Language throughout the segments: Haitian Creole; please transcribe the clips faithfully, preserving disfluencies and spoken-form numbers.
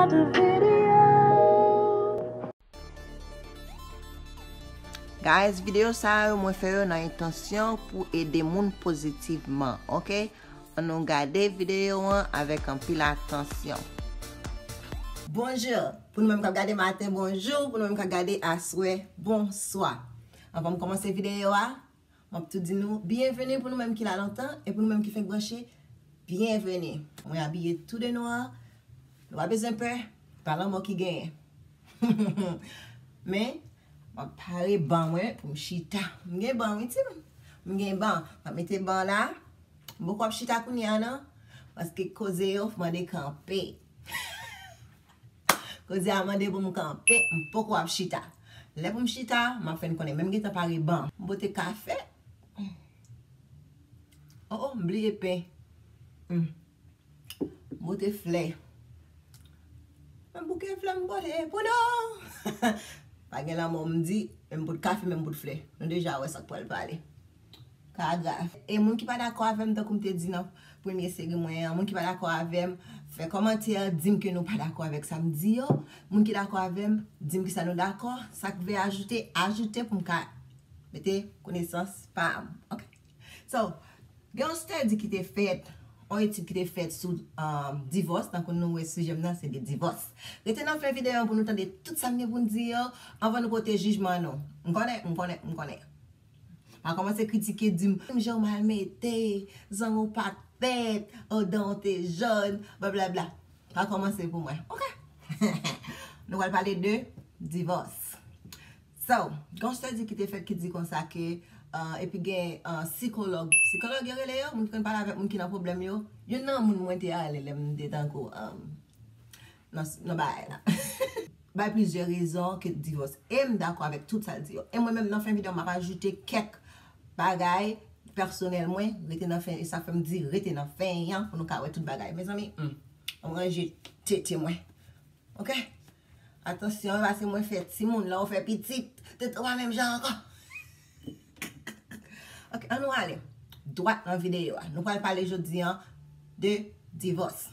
Guys, videyo sa yo mwen fè yo nan entansyon pou ede moun pozitivman, ok? Ann nou gade videyo an avèk anpil atansyon. Bonjou! Pou nou menm k ap gade maten, bonjou. Pou nou menm k ap gade aswè, bonswa. Anvan m kòmanse videyo a, m ap tou di nou byenveni pou nou menm ki la lontan e pou nou menm ki fenk branche, byenveni. Mwen abiye tou de nwa. Nou pa bezwen pè, pa lanmò ki genyen. Men, m ap pare ban mwen pou m chita. M gen ban, wi, timoun. M gen ban. M ap mete ban la. M poko ap chita kounye a, non. Paske koze yo mande kanpe. Koze a mande pou m kanpe, m poko ap chita. Lè pou m chita, m ap fè n konnen. Men m gentan pare ban. M pote kafe. Oh, oh, m bliye pen. Hmm. M pote flè. Men bouke flè m pote pou nou. Pa gen lanmò m di, men m pot kafe, men m pot flè. Nou deja wè sa k pral pale. Ka grav. E moun ki pa dakò avè m, tankou m te di nan premye seri mwen an, moun ki pa dakò avè m, fè kòmantè, di m ke nou pa dakò avèk sa m di yo. Moun ki dakò avè m, di m kisa nou dakò. Sa k vle ajoute, ajoute pou m ka mete konesans pa m. Ok? So, gen yon study ki te fèt, yon etid ki te fèt sou, um, divòs, tankou nou wè sijè m nan, se de divòs. Rete nan fen videyo an pou nou tande tout sa m gen pou n di yo, anvan nou pote jijman nou. M konnen, m konnen, m konnen. Pa kòmanse kritike, di m, "Menm jan w malmete, zong ou pa t fèt, o, dan w te jòn, blablabla." Pa kòmanse pou mwen, ok? Nou pral pale de divòs. So, gen yon study ki te fèt ki di konsa ke, uh, epi gen, uh, sikològ. Sikològ yo rele yo, moun ki konn pale avèk moun ki nan pwoblèm yo. Youn nan moun mwen te ale lè m te tankou, um, nan, nan bagay la. Bay plizyè rezon ke divòs. E m dakò avèk tout sa l di yo. E mwen menm nan fen videyo, m ap ajoute kèk bagay pèsonèl mwen, rete nan fen, e sa fè m di rete nan fen an pou nou ka wè tout bagay. Mezanmi, hmm, m ranje tete mwen. Ok? Atansyon, paske mwen fè timoun, lè w fè pitit, tete w pa menm jan ankò. Ok, ann nou ale dwat nan videyo a. Nou pral pale jodi an de divòs.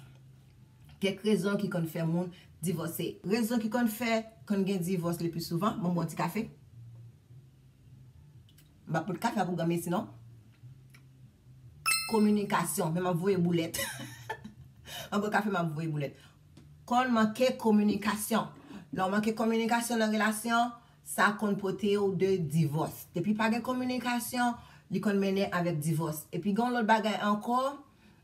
Kèk rezon ki konn fè moun divòse. Rezon ki konn fè, konn gen divòs le pli souvan, ban m bwè yon ti kafe. M pa pot kafe a pou granmesi, non. Kominikasyon, men m ap voye boulèt. M ap bwè kafe, m ap voye boulèt. Konn manke kominikasyon. Lè w manke kominikasyon nan relasyon, sa konn pote w de divòs. Depi pa gen kominikasyon, li konn mennen avèk divòs. Epi gen yon lòt bagay ankò,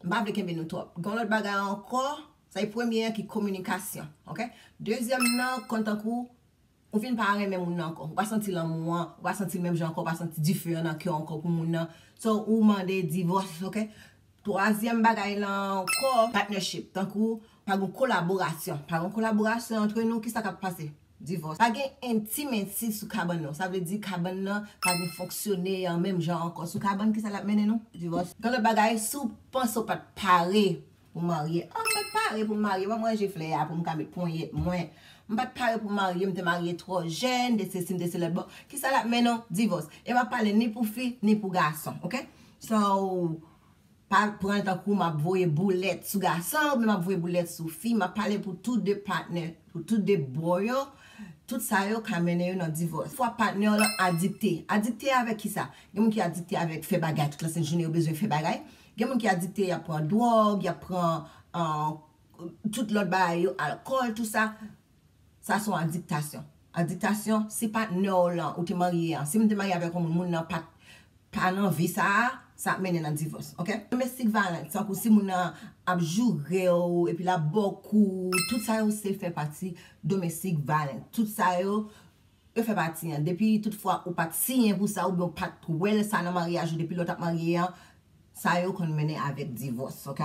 m pa vle kenbe nou twòp. Gen yon lòt bagay ankò, sa e premye an ki kominikasyon, ok? Dezyèm nan, konn tankou, ou vin pa renmen moun nan ankò. Ou pa santi lanmou an, ou pa santi l menm jan ankò, ou pa santi dife an nan kè w ankò pou moun nan. So, ou mande divòs, ok? Twazyèm bagay lan ankò, partnership. Tankou, pa gen kolaborasyon. Pa gen kolaborasyon antre nou, kisa k ap pase? Divòs. Pa gen intimacy sou kabann nou. Sa vle di kabann nan pa gen fonksyone an menm jan ankò. Sou kabann, kisa l ap mennen nou? Divòs. Gen lòt bagay, si w panse w pa t pare pou marye. Ah, m pa t pare pou m marye. Ban m ranje flè a pou m ka met ponyèt mwen. M pa t pare pou m marye, m te marye twò jèn, de sesi, m te se lòt bò. Kisa l ap mennen w? Divòs. E m ap pale ni pou fi, ni pou gason, ok? So, pa pran l tankou m ap voye boulèt sou gason, oubyen m ap voye boulèt sou fi. M ap pale pou tou de patnè, pou tou de bò yo. Tout sa yo ka mennen yo nan divòs. Fwa patnè w lan adikte. Adikte avèk kisa? Gen moun ki adikte avèk fè bagay. Tout lasenn jounen yo bezwen fè bagay. Gen moun ki adikte, y ap pran dwòg, y ap pran, euh, tout lòt bagay yo, alkòl, tout sa. Sa se yon adiktasyon. Adiktasyon, si patnè w lan ou te marye an, si m te marye avèk yon moun, moun nan pa t, pa nan vi sa a, sa ap mennen nan divòs, ok? Domestic violence, tankou si moun nan ap joure w, epi l ap ba w kou, tout sa yo se fè pati domestic violence. Tout sa yo, yo fè pati an. Depi tout fwa ou pa t siyen pou sa, oubyen ou pa t wè l sa nan maryaj ou, depi lè w t ap marye an, sa yo konn mennen avèk divòs, ok?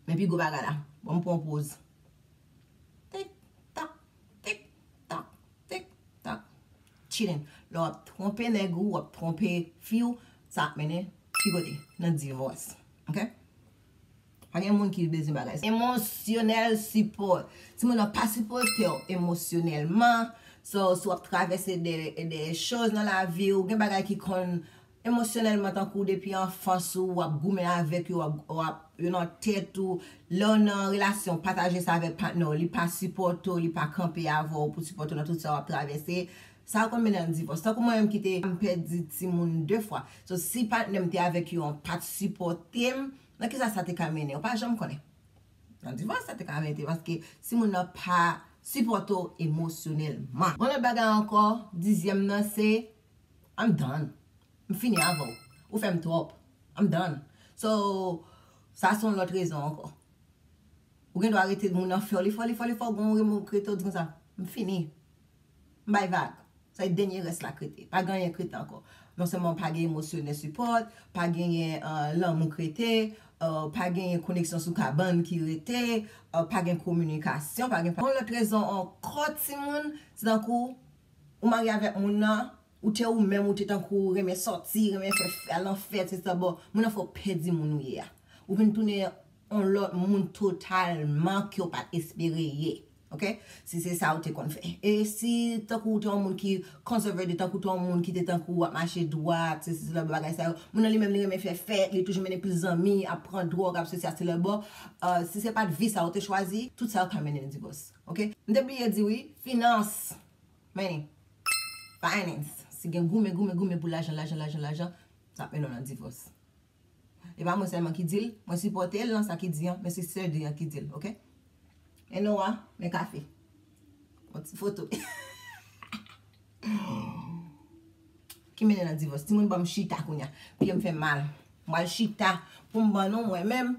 Men pi gwo bagay la, ban m pran poz. Tik tak, tik tak, tik tak. Chilling. Lè w ap twonpe nèg ou, w ap twonpe fi w, sa ap mennen ki kote? Nan divòs. Ok? Pa gen moun ki bezwen bagay sa. Emotional support. Timoun nan pa sipòte w emosyonèlman. So, si w ap travèse de, de choz nan lavi w, gen bagay ki konn emosyonèlman, tankou depi anfans ou, w ap goumen avèk yo, w ap, w ap, yo nan tèt ou. Lè w nan relasyon, pataje sa avèk patnè w, li pa sipòte w, li pa kanpe avè w pou sipòte w nan tout sa w ap travèse, sa konn mennen nan divòs. Tankou mwen menm ki te, m pèdi timoun de fwa. So, si patnè m te avèk yo, pa t sipòte m, nan kisa sa te ka mennen? Ou pa janm konnen. Nan divòs, sa te ka mennen, paske si moun nan pa sipòte w emosyonèlman. Yon lòt bagay ankò, dizyèm nan, se, I'm done. M fini avè w. Ou fè m twòp. I'm done. So, sa se yon lòt rezon ankò. Ou gen dwa rete moun nan fè w, li fè w, li fè w, li fè w, gon remon krete w di konsa, m fini. M bay vag. Sa e dènye rès la k rete. Pa gen anyen k rete ankò. Non sèlman pa gen emosyonèl sipòt, pa genyen, uh, lanmou k rete, uh, pa genyen koneksyon sou kabann ki rete, uh, pa gen kominikasyon, pa gen pa. Yon lòt rezon ankò, timoun, se tankou ou marye avèk moun nan, ou te ou menm, ou te tankou renmen sòti, renmen fè, fè al nan fèt, se sa, bon, moun nan fè w pèdi moun ou ye a. Ou vin tounen yon lòt moun totalman ke w pa t espere ye. Ok? Si se sa ou te konn fè. E si tankou ou te yon moun ki conservative, tankou ou te yon moun ki te tankou w ap mache dwat, se, se, se lè bagay sa yo. Moun nan li menm li renmen fè fèt, li toujou mennen pil zanmi, ap pran dwòg, ap sesi, ap sela, bon, uh, si se pa t vi sa ou te chwazi, tout sa yo ka mennen nan divòs. Ok? M te bliye di wi, finans. Money. Finance. Si gen goumen, goumen, goumen pou lajan, lajan, lajan, lajan, sa ap mennen w nan divòs. E pa mwen sèlman ki di l, mwen sipòte l nan sa ki di an, men se sè di an ki di l, ok? E nou a, men kafe. Yon ti foto. Ki mennen nan divòs. Timoun, ban m chita kounye a. Pye m fè mal. M pral chita pou m ban nou, mwen menm,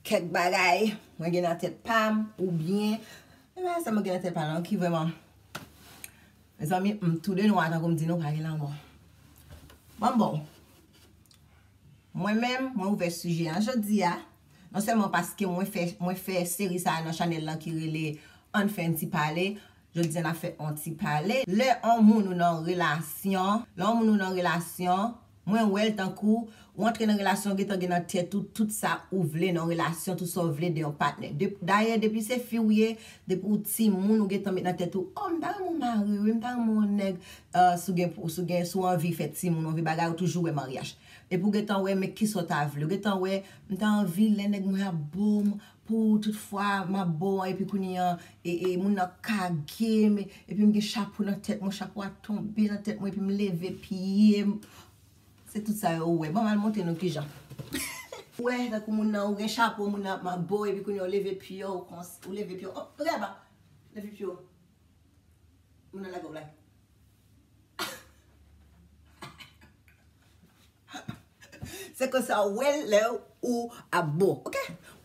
kèk bagay mwen gen nan tèt pa m, oubyen, e pa sa mwen gen nan tèt pa m non, ki vrèman, mezanmi, m tou de nwa tankou m di nou pa gen lanmò. Bon, bon. Mwen menm, mwen ouvè sijè an jodi a, non sèlman paske mwen fè, mwen fè seri sa a nan chanèl lan ki rele Ann fè yon ti pale. Jodi a n ap fè yon ti pale. Lè yon moun ou nan relasyon, lè yon moun ou nan relasyon, mwen wè l tankou ou antre nan relasyon, ou gentan gen nan tèt ou tout sa ou vle nan relasyon, tout sa ou vle de yon patnè. De, dayè, depi se fi ou ye, depi ou timoun, ou gentan met nan tèt ou, oh, m ta renmen yon mari, wi, m ta renmen yon nèg, uh, si w gen, si w gen, si w anvi fè timoun, ou anvi bagay, ou toujou wè maryaj. Epi ou gentan wè, men kisa w ta vle. Ou gentan wè, m ta anvi lè nèg mwen ap bo m, pou tout fwa m ap bo w, epi kounye an, e, e, moun nan kage m, epi m gen chapo nan tèt mwen, chapo a tonbe nan tèt mwen, epi m leve pye m. Se tout sa yo ou wè. Bon, m al montre nou kijan. Ou wè, tankou moun nan, ou gen chapo, moun nan ap bo w, epi kounye an, ou leve pye w, kons-, ou leve pye w. Oh, reba! Leve pye w. Moun nan lage w la. Se konsa ou wè l lè ou ap bo, ok?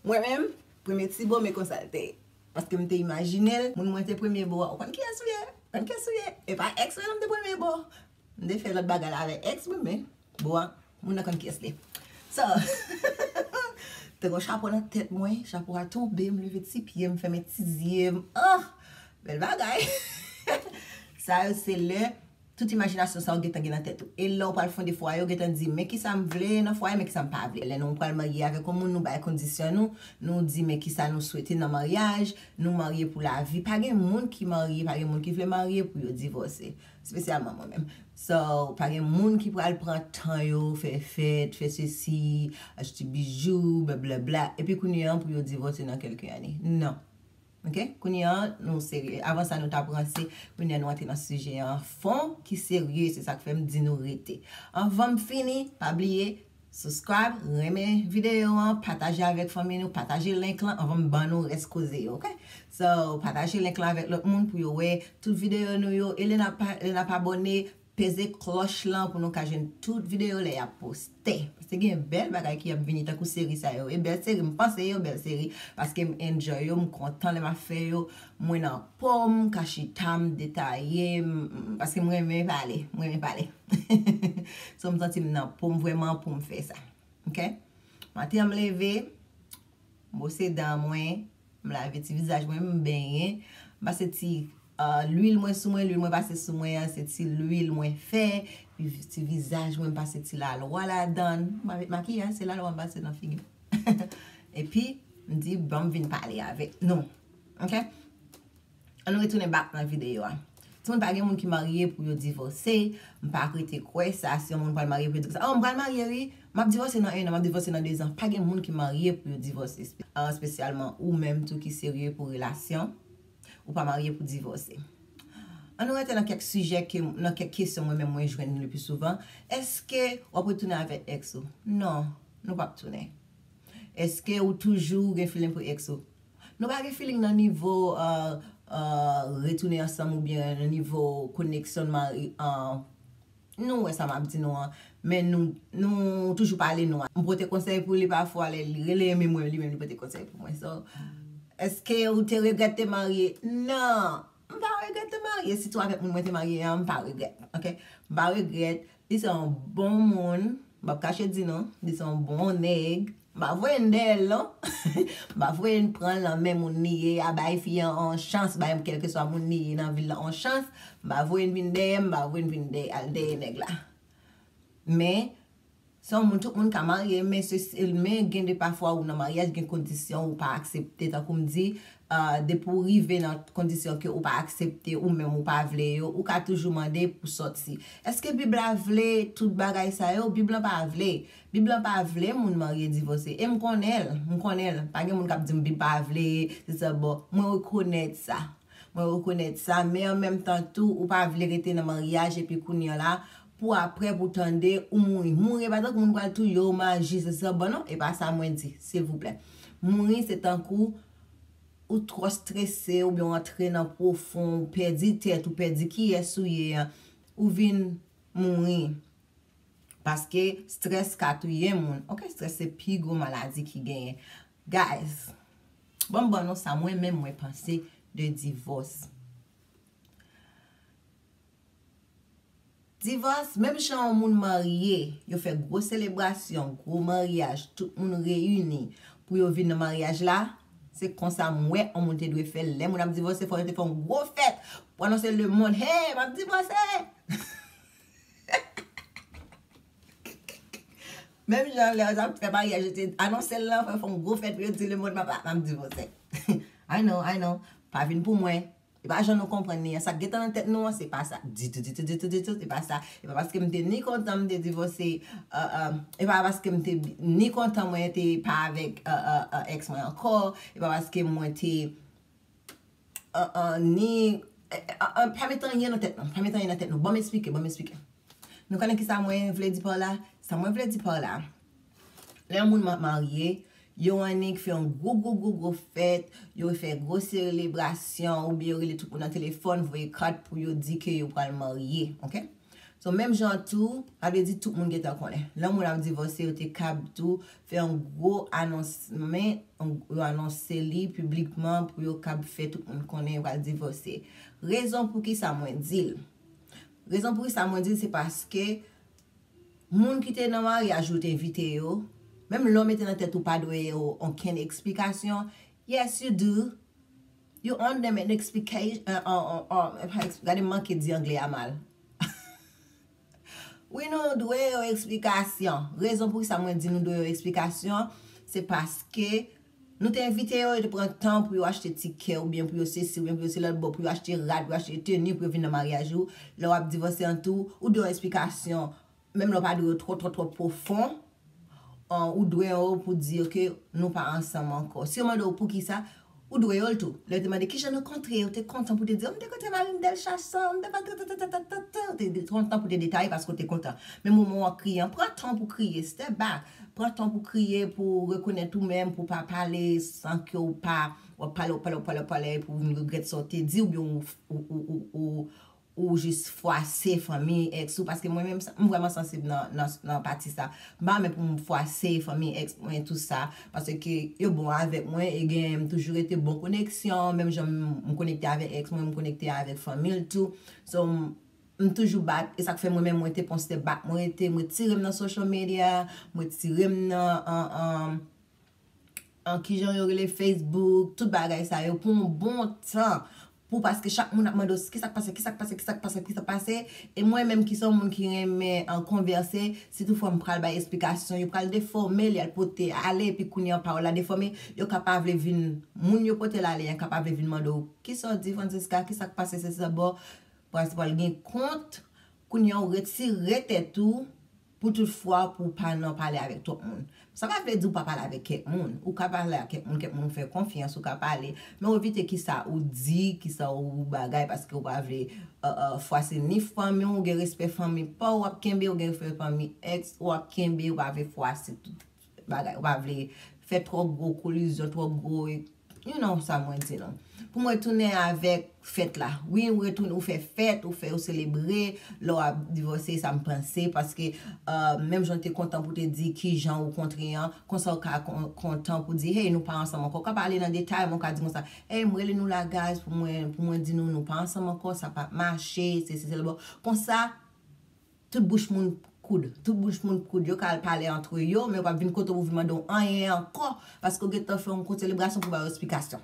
Mwen menm, premye ti bo, men konsa l te ye. Paske m te imajine l, moun mwen te premye bo a. Ou konn kiyès ou ye? Ou konn kiyès ou ye? E pa èks mwen non m te premye bo. M te fè lòt bagay la avèk èks mwen, men bo a, moun nan konn kiyès li ye. So, te gon chapo nan tèt mwen, chapo a tonbe, m leve ti pye m, fèmen ti zye m. Ah! Bèl bagay! Sa yo se lè tout imajinasyon sa yo gentan gen nan tèt ou. E lè w pral fonde fwaye, ou gentan di, men kisa m vle nan fwaye, men kisa m pa vle. Lè nou pral marye avèk yon moun, nou bay kondisyon nou, nou di, men kisa nou swete nan maryaj, nou marye pou lavi. Pa gen moun ki marye, pa gen moun ki vle marye pou yo divòse. Espesyalman mwen menm. So, pa gen moun ki pral pran tan yo, fè fèt, fè sesi, achte bijou, blablabla. Epi kounye an pou yo divòse nan kèlke ane. Non. Ok? Kounye an, nou serye. Avan sa, nou t ap ranse. Kounye an, nou antre nan sijè an fon, ki serye. Se sa k fè m di nou rete. Anvan m fini, pa bliye, subscribe, renmen videyo an, pataje avèk fanmi nou, pataje link lan, anvan m ban nou rès koze yo, ok? So, pataje link lan avèk lòt moun pou yo wè tout videyo nou yo. E lè n ap, lè n ap abòne, peze klòch lan pou nou ka jwenn tout videyo lè y ap poste. Paske gen bèl bagay ki ap vini tankou seri sa yo. E bèl seri, m panse yo bèl seri. Paske m enjoy yo, m kontan lè m ap fè yo. Mwen nan po m, m ka chita, m detaye, m, m, paske m renmen pale, m renmen pale. So, m santi m nan po m vrèman pou m fè sa. Ok? Maten an m leve, m bwose dan mwen, m lave ti vizaj mwen, m benyen, m pase ti, ah, lwil mwen sou mwen, lwil mwen pase sou mwen an, se ti lwil mwen fè, ti vizaj mwen, m pase ti lalwa ladan l, m avèk makiyaj, se lalwa m pase nan figi m. Epi, m di, bon, m vin pale avèk nou. Ok? Ann nou retounen back nan videyo a. Timoun, pa gen moun ki marye pou yo divòse. M pa rete kwè sa, si yon moun pral marye pou yo divòse. Oh, m pral marye, wi. M ap divòse nan en an, m ap divòse nan de zan. Pa gen moun ki marye pou yo divòse, espe- ah, espesyalman ou menm tou ki serye pou relasyon. Ou pa marye pou divòse. Ann nou rete nan kèk sijè ke, nan kèk kesyon mwen menm mwen jwenn le pli souvan. Èske w ap retounen avèk ex ou? Non, nou p ap tounen. Èske ou toujou gen feeling pou ex ou? Nou pa gen feeling nan nivo, uh, uh, retounen ansanm oubyen nan nivo koneksyon mari, uh, nou wè sa m ap di nou an, men nou, nou toujou pale nou an. M pote konsèy pou li pafwa, lè li rele men mwen, li menm li pote konsèy pou mwen. So, èske ou te regrèt te marye? Non, m pa regrèt te marye. Sitou avèk moun mwen te marye an, m pa regrèt. Ok? M pa regrèt. Li se yon bon moun. M p ap kache di nou. Li se yon bon nèg. M pa voye n dèyè l non. M pa voye n pran l nan men moun li ye a, bay fi an yon chans, bay kèlkeswa moun li ye nan vil la yon chans. M pa voye n vin dèyè, m pa voye n vin dèyè, al dèyè nèg la. Men, se yon moun, tout moun ka marye, men se, se, men gen de pafwa ou nan maryaj, gen kondisyon ou pa aksepte, tankou m di, uh, depi ou rive nan kondisyon ke ou pa aksepte, ou menm ou pa vle yo, ou ka toujou mande pou sòti. Èske Bib la vle tout bagay sa yo? Bib la pa vle. Bib la pa vle moun marye divòse. E m konnen l, m konnen l. Pa gen moun k ap di m Bib pa vle, se sa bon. Mwen rekonèt sa. Mwen rekonèt sa, men an menm tan tou, ou pa vle rete nan maryaj epi kounye a la, pou aprè pou tande ou mouri. Mouri e pa tankou moun pral touye w, maji, se sa bon non, e pa sa mwen di, silvouplè. Mouri se tankou ou twò strese oubyen w antre nan pwofon, ou pèdi tèt, ou pèdi kiyès ou ye a, ou vin mouri. Paske strès ka touye moun. Ok, strès se pi gwo maladi ki genyen. Guys, ban m ban nou sa mwen menm mwen panse de divòs. Divòs, menm jan yon moun marye, yo fè gwo selebrasyon, gwo maryaj, tout moun reyini pou yo vin nan maryaj la, se konsa m wè yon moun te dwe fè l. Lè moun ap divòse, fò yo te fè yon gwo fèt pou anonse lemonn, hey, m ap divòse! Menm jan lè yo t ap fè maryaj, yo te anonse l lan, fò yo fè yon gwo fèt pou yo di lemonn m ap, m ap divòse. I know, I know. Pa vin pou mwen. E pa jan nou konprann li an. Sa k gentan nan tèt nou an, se pa sa. Ditou, ditou, ditou, ditou, se pa sa. E pa paske m te ni kontan m te divòse, uh, uh, e pa paske m te ni kontan mwen te pa avèk, uh, uh, uh, ex mwen ankò. E pa paske mwen te, uh, uh, ni, uh, uh, uh, pa met anyen nan tèt nou. Pa met anyen nan tèt nou. Ban m eksplike, ban m eksplike. Nou konnen ki sa mwen vle di pa la? Sa mwen vle di pa la, lè yon moun ma- marye, yo annik fè yon gwo, gwo, gwo, gwo fèt, yo fè gwo selebrasyon, oubyen yo rele tout moun nan telefòn, voye kat pou yo di ke yo pral marye, ok? So, menm jan tou, pa vle di tout moun gentan konnen. Lè yon moun ap divòse, yo te kab tou fè yon gwo anons, men, yon- yo anonse li piblikman pou yo kab fè tout moun konnen yo pral divòse. Rezon pou ki sa mwen di l? Rezon pou ki sa mwen di l, se paske moun ki te nan maryaj ou te envite yo, menm lè w mete nan tèt ou pa dwe yo okenn eksplikasyon, yes, you do. You owe them an explication, uh, uh, uh, uh, pa eks- gade m manke di anglè a mal. Wi, nou dwe yo eksplikasyon. Rezon pou ki sa mwen di nou dwe yo eksplikasyon, se paske nou te envite yo, yo te pran tan pou yo achte tikè, oubyen pou yo sesi, oubyen pou yo se lòt bò, pou yo achte rad, pou yo achte teni, pou yo vin nan maryaj ou. Lè w ap divòse an tou, ou dwe yon eksplikasyon. Menm lè w pa dwe yo twò, twò, twò pwofon, an, ou dwe yo pou di yo ke nou pa ansanm ankò. Si yo mande w poukisa, ou dwe yo l tou. Lè yo te mande kijan nou kontre, ou te kontan pou te di, oh, m te kontre mari m dèl chasan, m te fè ta, ta, ta, ta, ta, ta, ta, ou te de- kontan pou te detaye paske ou te kontan. Men moman w ap kriye an, pran tan pou kriye, step back. Pran tan pou kriye, pou rekonèt ou menm, pou pa pale san ke w pa, w ap pale, w ap pale, w ap pale, w ap pale, pou w vin regrèt sa w te di, oubyen ou, ou, ou, ou, ou, ou jis fwase fanmi ex ou, paske mwen menm, m vrèman sansib nan, nan, nan pati sa. M pa renmen pou m fwase fanmi ex mwen, tou sa, paske yo bon avèk mwen, e gen, m toujou rete bon koneksyon, menm jan m, m konekte avèk ex mwen, m konekte avèk fanmi l tou. So, m, m toujou bat, e sa k fè mwen menm, mwen te pon step back, mwen rete, mwen retire m nan social media, mwen retire m nan, an, an, an, kijan yo rele, Facebook, tout bagay sa yo, pou yon bon tan. Pou, paske chak moun ap mande w, kisa k pase, kisa k pase, kisa k pase, kisa k pase. E mwen menm ki se yon moun ki renmen, an, konvèse, si toutfwa m pral bay esplikasyon, yo pral defòme li, al pote ale, epi kounye a pawòl la defòme, yo ka pa vle vin, moun yo pote l ale an ka pa vle vin mande w, kisa w di, Francisca, kisa k pase, se sa, bò. Pral gen kont, kounye a w retire tèt ou pou tout fwa pou w pa nan pale avèk twòp moun. Sa pa vle di w pa pale avèk kèk moun. Ou ka pale ak kèk moun, kèk moun ou fè konfyans, ou ka pale. Men w evite kisa ou di, kisa ou bagay, paske w pa vle, euh, euh, fwase ni fanmi w, ou gen respè fanmi pa w, w ap kenbe, ou gen respè fanmi èks, w ap kenbe, ou pa vle fwase tout bagay, ou pa vle fè twò gwo kolizyon, twò gwo, you know sa mwen di nou. Pou mwen tounen avèk fèt la. Wi, ou retounen, ou fè fèt, ou fè, ou selebre, lè w ap divòse, sa m panse, paske, euh, menm jan w te kontan pou te di kijan ou kontre an, konsa w ka kon-, kontan pou di, hey, nou pa ansanm ankò. Ou ka pale nan detay, men w ka di konsa, hey, m rele nou la, guys, pou mwen, pou mwen di nou, nou pa ansanm ankò, sa p ap mache, se, se, se, bon. Konsa, tout bouch moun koud. Tout bouch moun koud. Yo ka al pale antre yo, men yo p ap vin kote w pou vin mande w anyen ankò, paske w gentan fè yon kout selebrasyon pou ba yo esplikasyon.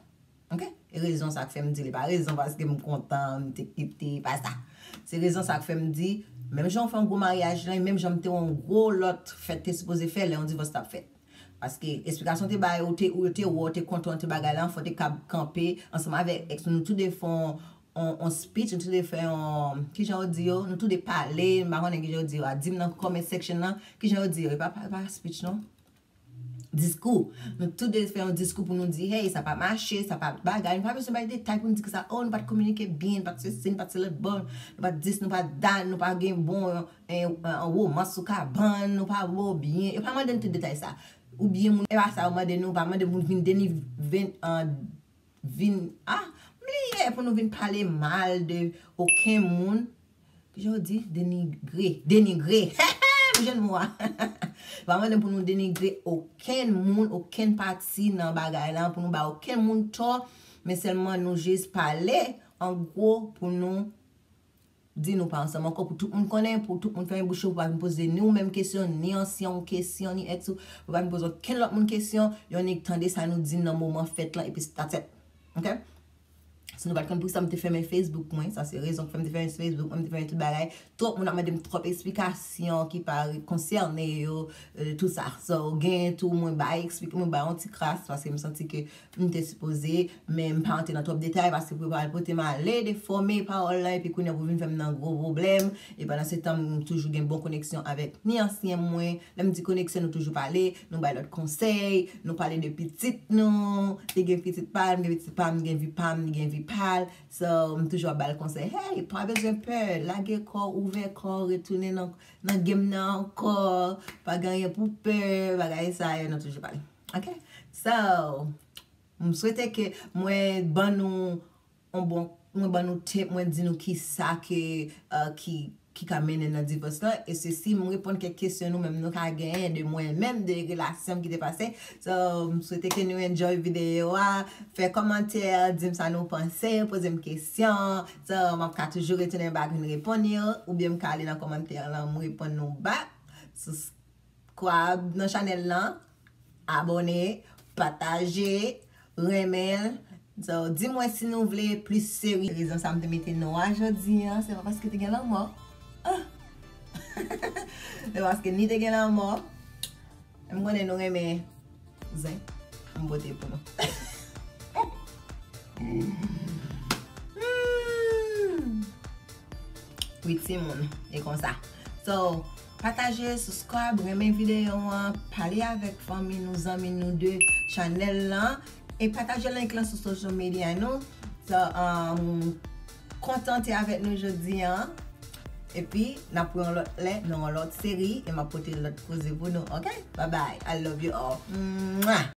Ok? E rezon sa k fè m di li pa rezon paske m kontan, m te kite, pa sa. Se rezon sa k fè m di, menm jan w fè yon gwo maryaj lan, e menm jan m te yon gwo lòt fèt te sipoze fè, lè yon divòs t ap fèt. Paske esplikasyon te bay, ou te, ou te wè, ou te kontan, ou te bagay lan, fò w te kab kanpe ansanm avèk èks ou. Nou tou de fè yon, yon, yon speech, nou tou de fè yon, kijan yo di yo, nou tou de pale, m pa konnen kijan yo di yo, a di m nan comment section nan, kijan yo di yo, e pa, pa, pa speech non. Diskou. Nou tou de fè yon diskou pou nou di, hey, sa pa mache, sa pa bagay. Nou pa bezwen bay detay pou nou di konsa, oh, nou pa t kominike byen, nou pa t sesi, nou pa t selòt bò, nou pa t dis, nou pa t dat, nou pa gen bon, eh, eh, womans sou kabann, nou pa bo byen. Yo pa mande n tout detay sa. Oubyen moun, e pa sa yo mande nou, pa mande moun vin denigre, ah, vin, ah, m bliye pou nou vin pale mal de okenn moun. Kijan yo di? Denigre. Denigre. M jwenn mo a. Pa mande pou nou denigre okenn moun, okenn pati nan bagay la, pou nou ba okenn moun tò, men sèlman nou jis pale, an gwo, pou nou di nou pa ansanm ankò, pou tout moun konnen, pou tout moun fèmen bouch yo, pou pa vin poze ni ou menm kesyon, ni ansyen ou kesyon, ni èks ou, pou pa vin poze okenn lòt moun kesyon, yo annik tande sa nou di nan moman fèt lan, epi that's it. Ok? Si nou pa t konn poukisa m te fèmen Facebook mwen, sa se rezon k fè m te fèmen Facebook mwen, m te fèmen tout bagay. Twòp moun ap mande m twòp esplikasyon ki pa konsène yo, euh, tout sa. So, gen tou mwen bay eksplike, mwen bay yon ti kras, paske m santi ke m te sipoze, men m pa antre nan twòp detay, paske pou yo pa al pote m ale defòme pawòl la, epi kounye a pou vin fè m nan gwo pwoblèm. E pandan se tan, m toujou gen bon koneksyon avèk ni ansyen mwen, lè m di koneksyon, nou toujou pale, nou bay lòt konsèy, nou pale de pitit nou, li gen pitit pa l, m gen pitit pa m, m gen vi pa m, li gen vi pa l. So, m toujou ap ba l konsèy, hey, pa bezwen pè, lage kò w, ouvè kò w, retounen nan, nan game nan ankò, pa gen anyen pou pè, bagay sa yo, nou toujou pale. Ok? So, m swete ke mwen ban nou yon bon, mwen ban nou tip, mwen di nou kisa ke, euh, ki, ki ka mennen nan divòs lan. E sesi, m reponn kèk kesyon nou menm nou ka genyen de mwen menm, de relasyon m ki te pase. So, m swete ke nou enjoy videyo a. Fè kòmantè, di m sa nou panse, poze m kesyon. So, m ap ka toujou retounen bak vin reponn yo. Oubyen m ka ale nan kòmantè lan, m reponn nou bak. Sus- subscribe nan chanèl lan, abòne, pataje, renmen l. So, di mwen si nou vle plis seri. Rezon sa m te mete nwa jodi a, se pa paske te gen lanmò. Ah! Se paske ni te gen lanmò. M konnen nou renmen zen. M pote pou nou. Hmm. Wi, timoun, e konsa. So, pataje, subscribe, renmen videyo an, pale avèk fanmi nou, zanmi nou de chanèl lan, e pataje link lan sou social media nou. So, um, kontan te avèk nou jodi a. Epi, n ap wè yon lòt lè, nan yon lòt seri, e m ap pote lòt koze pou nou, ok? Bye bye, I love you all. Mwah!